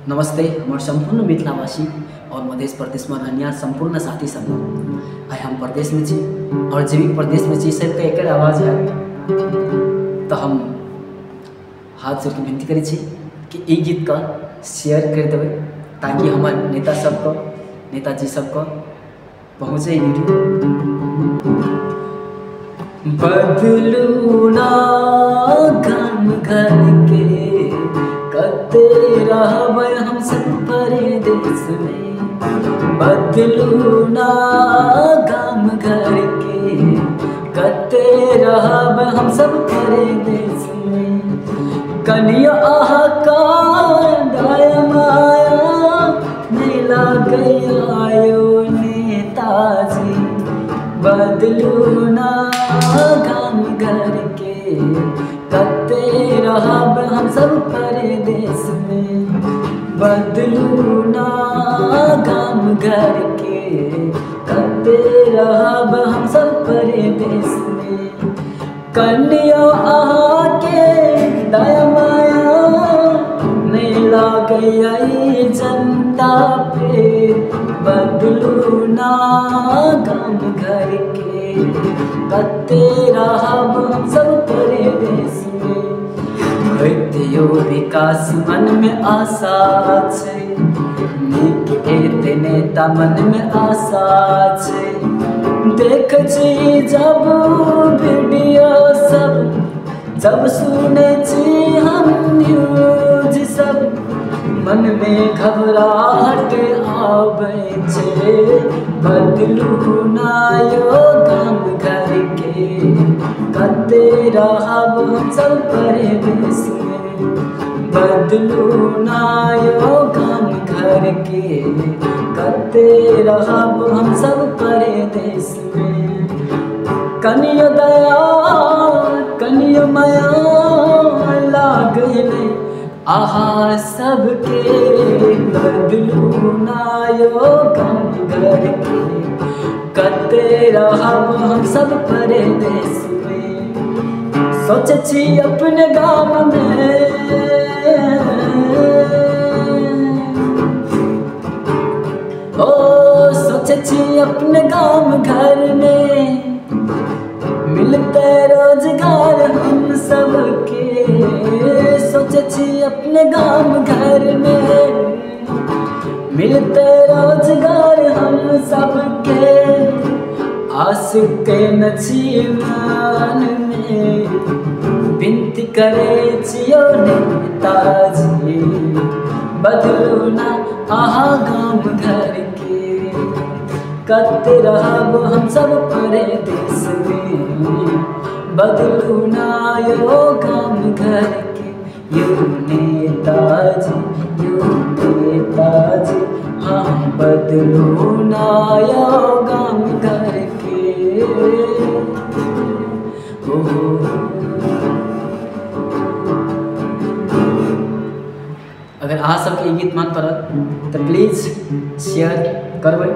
नमस्ते हमर सम्पूर्ण मिथिलावासी और मध्य प्रदेश में रहनिहार सम्पूर्ण साथी सब। आइ हम प्रदेश में छी और जे भी प्रदेश में छी सबके एकर आवाज़ है, तो हम हाथ जोड़ के विनती करै छी कि ई गीत का शेयर कर देबै ताकि हमार नेता सबको, नेताजी सबको पहुँचे वीडियो। बदलू ना गाम घर के, कते रहबै हम सब परदेश में। बदलू ना गाम घर के, कते रहबै हम सब परदेश में। कनिया अहाँ का दया माया नहीं लागैया यो नेताजी। बदलू ना गाम घर के, कते रहब हम सब परदेश में। बदलू ना गाम घर के, कते रहब हम सब परदेश में। कन्या अहाँ के दया माया नहीं लागैया जनता पे। बदलू ना गाम घर के, कते रहब हम सब परदेश में। होइतियो विकास मन में आशा छै, नीक एते नेता मन में आशा छै। देख छी जब वीडियो सब, जब सुनै छी हम न्यूज सब, मन में घबराहट आबै छै। बदलू ना यो गाम घर के, कते रहब हम सब परदेश में। बदलू ना यो गाम घर के, कते रहब हम सब परदेश में। कनियो दया कनियो माया लागलै आहा सबके। बदलू ना यो गाम घर के, कते रहब हम सब परदेश में। सोचै छी अपने गाम में, ओ सोचै छी अपने गाम घर में, मिलते रोजगार हम सबके। सोचै छी अपने गाम घर में, मिलते रोजगार हम सबके। आस के न छी मन में, विनती करे छियो नेताजी। बदलू ना अहाँ गाम घर के, कते रहब हम सब परदेश में। बदलू ना यो गाम घर के, यो नेताजी यो नेताजी। हाँ बदलू ना यो गाम घर के। ओ अगर अहाँ सबके ई गीत मन पड़ल तो प्लीज शेयर करबै।